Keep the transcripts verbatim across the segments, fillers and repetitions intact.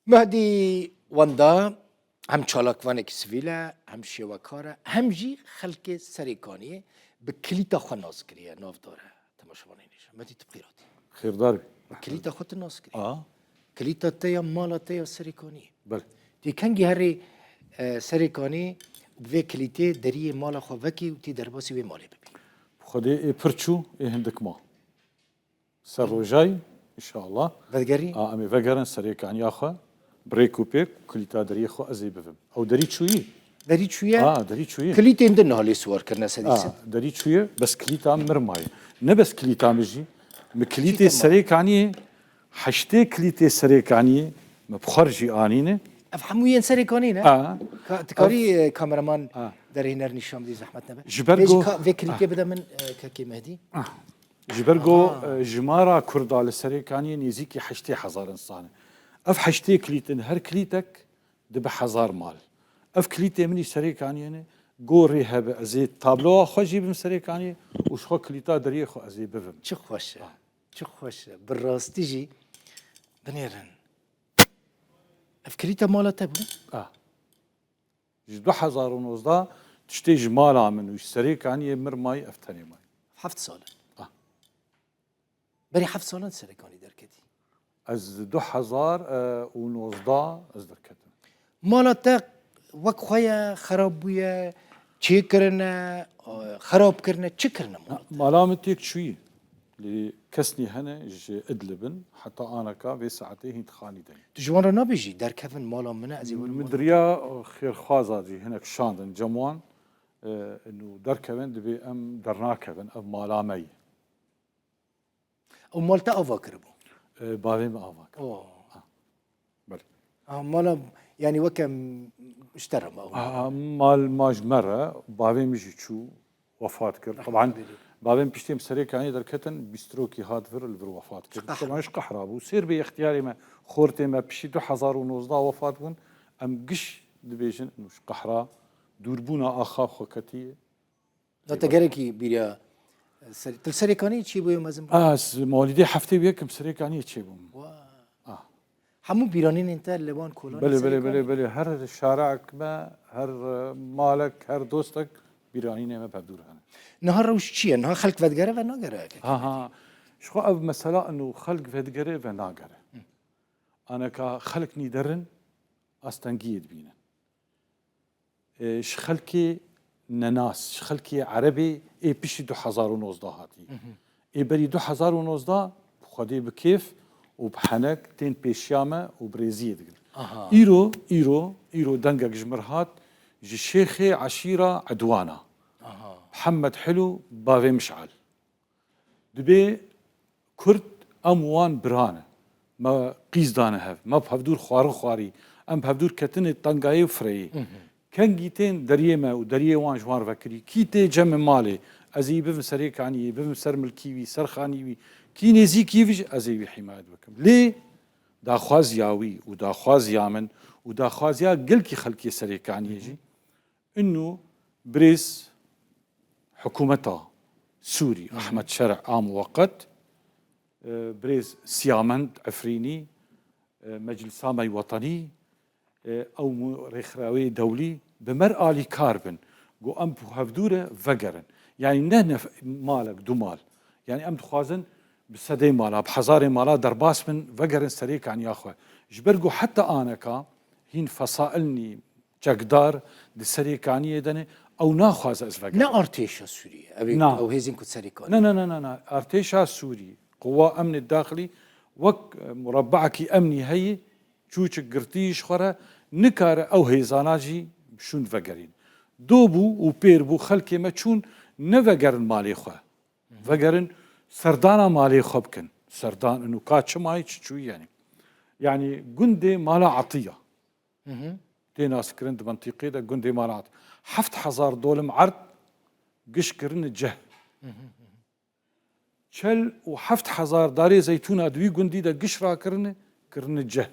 Mehdî wenda hem çalakvanekî sivîl e, hem şêwekar e, hem jî xelkê Serêkaniyê bi kilîta xwe nas kiriye, navdar e. Temaşevanê nêşe. Mehdî, tu bi xêr hatî. Xêrdar bî. Bi kilîta xwe tu nas kiriye. A. Kilîta te ya mala te ya Serêkaniyê. Belê. Tê kengî herê, e, Serêkaniyê bi vê kilîtê deriyê mala xwe vekî û tê derbasî wê malê bibî. Xwedê ê pir çû, ê hindik ma. Ser rojayî, înşallah. Vedigerî? A, em ê vegerin Serêkaniya xwe, bi rêk û pêk, kilîta deriyê xwe ez ê bivim. Ew derî çûyî? Derî çûye? A, derî çûyî. Kilîtên din niha lê siwar kirine sedî sed. A, derî çûye, bes kilîta mir maye. Ne bes kilîta min jî. Mi kilîtê Serêkaniyê, heştê kilîtê Serêkaniyê, mi bi xwe re jî anîne. Ev hemû yên Serêkaniyê ne? A. Ka-, tu karî, e, kameraman A. derhêner nîşan bidî, zehmet nebe. Ji ber Vê jî go- ka-, vê kilîtê bide min, e, kekê Mehdî. A. Ji ber go, Aha. e, jimara Kurda li Serêkaniyê nêzîkî heştê hezar insan e. Ev heştê kilît in, her kilîtek dibe hezar mal. Ev kilîtê min î Serêkaniyê ne, gorê hebe, ez ê tabloya xwe jî bim Serêkaniyê û ji xwe kilîta deriyê xwe ez ê bivim. Çi xweş e, Ah. çi xweş e. Bi rastî jî binêrin. Ev kilîta mala te bû? Ah. Ji du hezar û nozdeh tiştê ji mala min û ji Serêkaniyê mir mayî, ev tenê mayî. Heft sal e. Ah. Berî heft salan Serêkanî derketî. Ez du hezar û nozdeh ez derketim. Mala te wek xwe ye, xerab bûye, çêkirine, xerab kirine, çi kirine mala te? Mala min têk çûyî. Lê kesnî hene ji Idlib in, heta aneka vê saetê hîn di xanî de ne. Tu ji wan re nabêjî, derkevin mala min e, ez ê werim Min mala diriya xêrxwaza jî hinek şandin cem wan, e, û derkevin, dibê em dernakevin, ev mala me ye. Ew mal te ava kiribû? E, bavê min ava kir. Oh. Ha. Belê. Ah, mala, yanî weke m-, ji te re ma ew? Ah, mal ma ji me re, bavê min jî çû, wefat kir. Rahmet Teban, eylesin. Bavê min piştî em Serêkaniyê derketin, bîst rokî hat vir, li vir wefat kir. Ji qehra. Teban ji qehra bû. Sêr bê extiyarê me, xortê me piştî du hezar û nozdeh wefat bûn. Em giş dibêjin, û ji qehra dûrbûna axa xwe ketiye. Da te gerekî bîriya ser-, tu li Serêkaniyê çêbûyî mezin bû? Ez mawlîdê heftê û yekim Serêkaniyê çêbûm. Wa. Ah. Hemû bîranînên te li wan kolanê Belê, belê, Serêkaniyê? Belê, belê. Her şareek me, her, e, malek, her dostek bîranînê me bi hevdû re hene. Niha rewş çi ye? Niha xelk vedigere ve nagere? Ha, ha. Ji xwe ev mesela ino xelk vedigere ve nagere. Hı. Aneka xelk nîderin astengiyê dibînin. E, ji xelkê nenas, ji xelkê erebê ê piştî du hezar û nozdeh hatî. Mhm. Ê berî du hezar û nozdeh Xwedê bi kêf û bi henek tên pêşiya me û bi rêziyê digrin. Aha. Îro, îro, îro dengek ji mir hat, ji şêxê eşîra Edwana. Aha. Mihemed Hilo bavê Mişal. Dibê Kurd em wan bira ne. Me qîz dane hev. Me bi hevdûr xwarin xwarî. Em bi hevdûr ketine tengayê û fireyê. Mhm. Kengî tên deriyê me û deriyê wan ji wan vekirî. Kî tê cemê malê, ez ê bivim Serêkaniyê, bivim ser milkî wî, ser xanî wî. Kî nêzîkî wî jî ez ê wî hîmayet bikim. Lê daxwaziya wî û daxwaziya min û daxwaziya gelkî xelkê Serêkaniyê jî, Ino birêz hikûmeta Sûrî, Hı hı. Ehmed Şer'a muweqet, e, birêz Siyamend Efrînî, e, Meclisa me Wetenî, e, ew mu-, rêxrawê dewlî bi me re alîkar bin. Got, em bi hevdû re vegerin. Yanî ne nef-, malek, du mal. Yanî em dixwazin bi sedê mala, bi hezarê mala derbas bin, vegerin Serêkaniya xwe. Ji ber ku heta aneka hîn fesailnî çekdar di Serêkaniyê de ne, ew naxwaze ez vegerim. Ne artêşa Sûriyê, ew ê, Na. ew hêzên ku Serêkaniyê. Ne, ne, ne, ne, ne. Artêşa Sûrî, Quwa Emnê Daxilî, wek, e, murabbeekî emnî heye, çûçik girtî ji xwe re, nikare ew hêzana jî şûn vegerîn. Do bû û pêr bû xelkê me çûn nevegerin malê xwe. Vegerin serdana malê xwe bikin. Serdan û ka çi mayî çi çûyî yanî. Yanî gundê Mala Etiya. Hı hı. Tê naskirin di mintîqê de gundê Mala Etiya. Heft hezar dolim erd giş kirine ceh. Hı hı, hı hı. Çel û heft hezar darê zeytûna di wî gundî de giş rakirine, kirine ceh.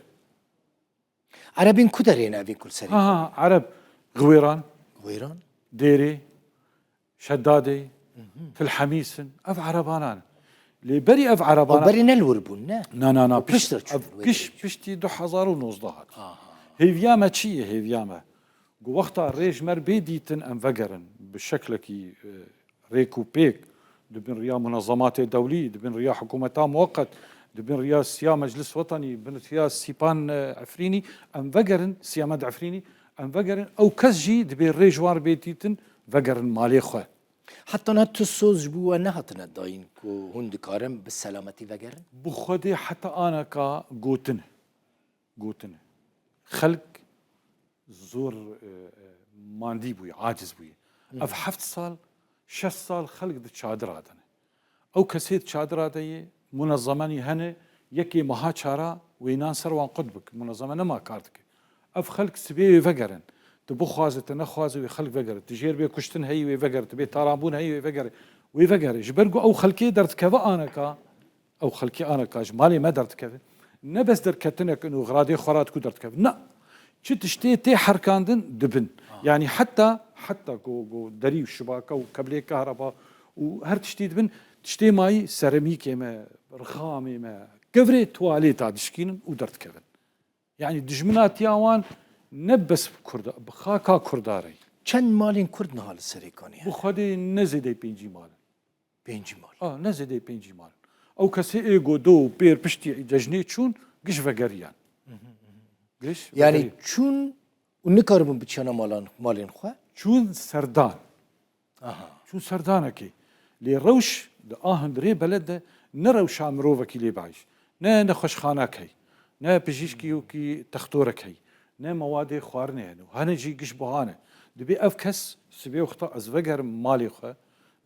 Erebên ku derê ne evên ku li serê Ha, ha, Ereb, Xiwêran, Wêran? Dêrê, Şedadê, Mhm. Til Hemîs in, ev Erebana ne. Lê berî ev erebana... Ew berî ne li wir bûn, ne? Na, na, na. Û piştre çûn wê Pişt, derê. Piştî du hezar û nozdeh hat. Hêviya me çi ye, hêviya me? Ku wexta rêj me re bê dîtin em vegerin bi şeklekî e, rêk û pêk, di bin riya munezematê dewlî, di bin riya hikûmeta muweqet, di bin riya siya Meclis Wetanî, bin riya Sîpan e, Efrînî, em vegerin, Siyamed Efrînî, em vegerin, ew kes jî dibê rêj wan re bê dîtin, vegerin malê xwe. Heta niha tu soz ji bo we nehatine dayîn ku hûn dikarin bi selametî vegerin? Bi Xwedê heta aneka gotine. Gotine. Xelk zor e, e, mandî bûye, aciz bûye. Ev heft sal, şeş sal xelk di çadira de ne. Ew kesê di çadira de yê, munezemenî hene, yekê meha çara wênan ser wan qut bik. Munezeme nema kar dike. Ev xelk sibê wê vegerin. Tu bixwaze, tu nexwaze wê xelk vegere. Tu jêr bê kuştin heyî wê vegere. Tu bê taranbûn heyî wê vegere. Wê vegere. Ji ber ku ew xelkê derdikeve aneka, ew xelkê aneka ji malê me derdikeve. Ne bes derketinek in û xiradê xwe ra diku derdikeve. Na. Çi tiştê tê herkandin dibin. Yanî heta, heta ku, ku derî û şibaka û keblê kehreba û her tiştî dibin, tiştê mayî seremîkê me, rixamê me, kevirê tuwalêta dişkînin û derdikevin. Yanî dijminatiya wan ne bes bi Kurda, bi xaka Kurda re ye. Çend malên Kurd niha li Serêkanê Bi hene? Xwedê ne zêdeyê pêncî mal in. Pêncî mal. A, ne zêdeyê pêncî mal in. Ew kesê ê go do û pêr piştî cejnê çûn, giş vegeriyan. Giş Yanî vegeriyan. Çûn û nikaribûn biçiyana malan, malên xwe? Çûn serdan. Aha. Çûn serdanekê. Lê rewş di a hundirê beled de ne rewşa mirovekî lê biayîş. Ne nexweşxanek hey. Ne pijîşkî wekî textorek hey. Ne mewadê xwarinê hene. Hene jî giş buha ne. Dibê ev kes sibê wexta ez vegerim malê xwe.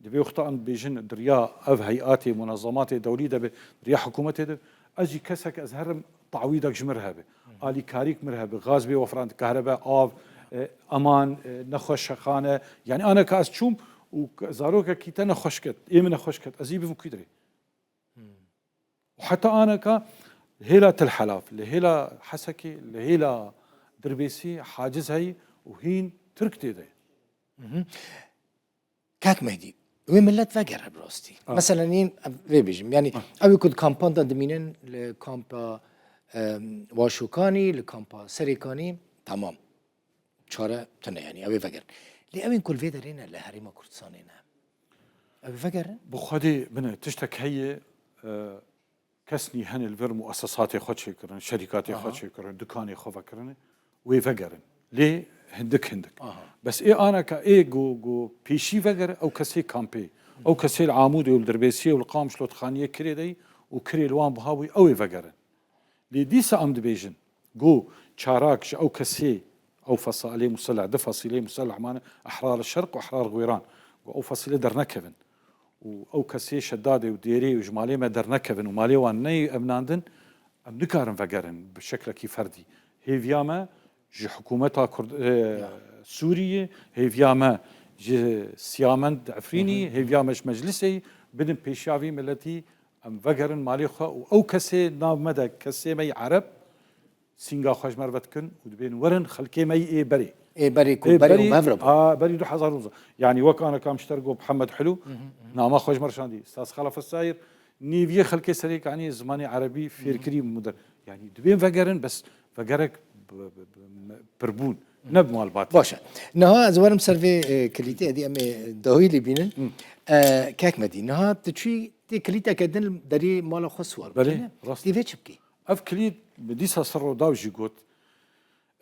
Dibê wexta em dibêjin di riya ev heyatê, munezematê dewlî de be, di riya hikûmetê de, ez jî kesek ez herim tawîdek ji mir hebe. Alîkarîk mir hebe, gaz bê wefrand, kehrebe, av, e, eman, e, nexweşxane. Yanî aneka ez çûm û k-, zarokekî te nexweş ket, ê min nexweş ket, ez ê bivim kî dirê? Û heta aneka hêla Til Helaf, li hêla Hesekê, li hêla Dirbêsî haciz heyî û hîn Tirk tê de. Kak Mehdî, wê millet vegere bi rastî. Mesela nîn, vê bêjim. Yanî ew ê ku di kampan de dimînin, li kampa, em, Waşokanî, li kampa Serêkanî, tamam. Çare tune yanî, ew ê vegerin. Lê ew ên ku li vê derê ne, li Herêma Kurdistanê ne. Ew ê vegerin? Bi Xwedê bine, tiştek heye, e, kesnî hene li vir muesesatê xwe çêkirin, şerîkatê xwe çêkirin, dikanê xwe vekirin, wê vegerin. Lê hindik hindik. Bes ê aneka ê go, go pêşî vegere, ew kesê kampê. Ew kesê li Amûdê û li Dirbêsiyê û li Qamişlo di xaniyê kirê de yî û kirê li wan buha bûyî, ew ê vegerin. Lê dîsa em dibêjin, go çarak ji ew kesê, ew fesalê museleh, du fesilê museleh mane, Ehrar Şerq û Ehrar Xwêran, go ew fesilê dernekevin. Û ew kesê Şedadê û Dêrê û ji malê me dernekevin û malê wan neyê emnandin, em nikarin vegerin bi şeklekî ferdî. Hêviya me ji hikûmeta Kurd, e, Sûriyê, hêviya me ji Siyamend Efrînî, hêviya me ji Meclisê, bidin pêşiya vî miletî, em vegerin malê xwe û ew kesê nav me de, kesê me yî Ereb, sînga xwe ji me re vedikin û dibên werin xelkê me yî ê berê. Ê berê ku Ê berê û berî, mevre bû. A, berî du hezar û nozde. Yanî wek aneka em ji te re got Mihemed Hilû, nama xwe ji me re şandî. Saz Xelef Sayir, nêviyê xelkê Serêkaniyê zimanê erebî fêr kirî mudir. Yanî dibên vegerin, bes vegerek bi, bi, bi, bi pirbûn, ne bi malbatî. Baş e. Niha ez werim ser vê, e, kilîtê, edî em ê dahî lê bînin. E, Kek Medî, niha tu çûyî tê kilîteke din derî mala xwe siwar bû, Belê, ne? rast. Tê vê çi bikî? Ev kilît bi dîsa ser Rodaw jî got,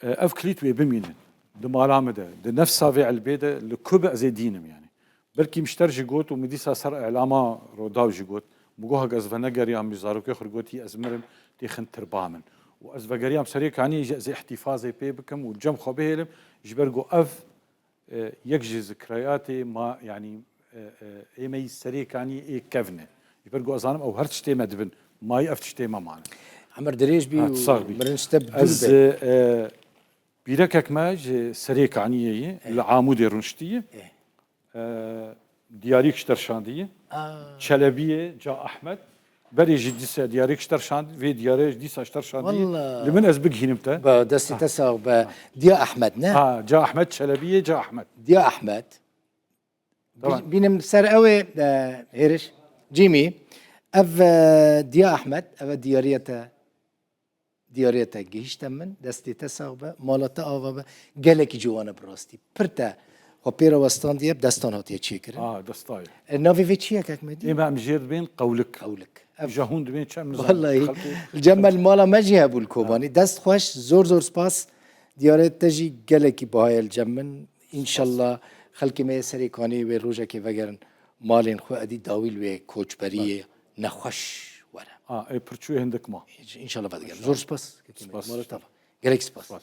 e, ev kilît wê bimînin. Di mala min de, di nefsa vê elbê de, li ku be ez ê dînim yanî. Belkî min ji te re jî got û min dîsa ser îlama Rodaw jî got. Min got, heke ez venegeriyam, min zarokê xwe gotî, ez mirim, tê xin tirba min. Û ez vegeriyam Serêkaniyê jî ez ê îhtîfazê pê bikim û cem xwe bihêlim, ji ber ku ev, e, yek ji zikrayatê ma, yanî, e, e, ê me yî Serêkaniyê ê kevn e. Ji ber ku ez zanim ew her tiştê me dibin, mayî ev tiştê me mane. Emir dirêj bî Ha, û sax bî. mirin ji te dûr Ez, be. e, Pîrekek me ji Serêkaniyê ye, li Amûdê rûniştiye. E, diyarîk ji te re şandiye. Çelebiyê, ca Ahmed. Berê jî dîsa diyarîk ji te re şand, vê diyarê jî dîsa ji te re şandiye. Walla. Li min ez bigihînim te. Be, destê te sax be. Diya Ahmed, ne? Ha, ca Ahmed, Çelebiyê, ca Ahmed. Diya Ahmed. Tamam. Bi-, bînim ser ew ê, e, hêriş. Cîmî. Ev e, Diya Ehmed, ev e diyariya te, diyariya te gihîşte min, destê te sax be, mala te ava be, gelekî ciwan e bi rastî. Pir te xwe pê re westandiye, bi destan hatiye çêkirin. Ah, destayê. E, navê vê çi ye kek Medî? Ême em jêr dibên qewlik. Qewlik. Ev Ji hûn dibên çem nizam. Vallahi li cem me li mala me jî hebû li Kobanî. Dest xweş, zor zor spas. Diyarê te jî gelekî baha ye li cem min. Înşallah xelkê me yê Serê Kanê wê rojekê vegerin malên xwe, edî dawî li wê koçberiyê nexweş were. Ah, ê pirçûyê hindik ma. Înşallah vedigerin. Zor spas. Spas. Mala te ava. Gelek spas. Spas.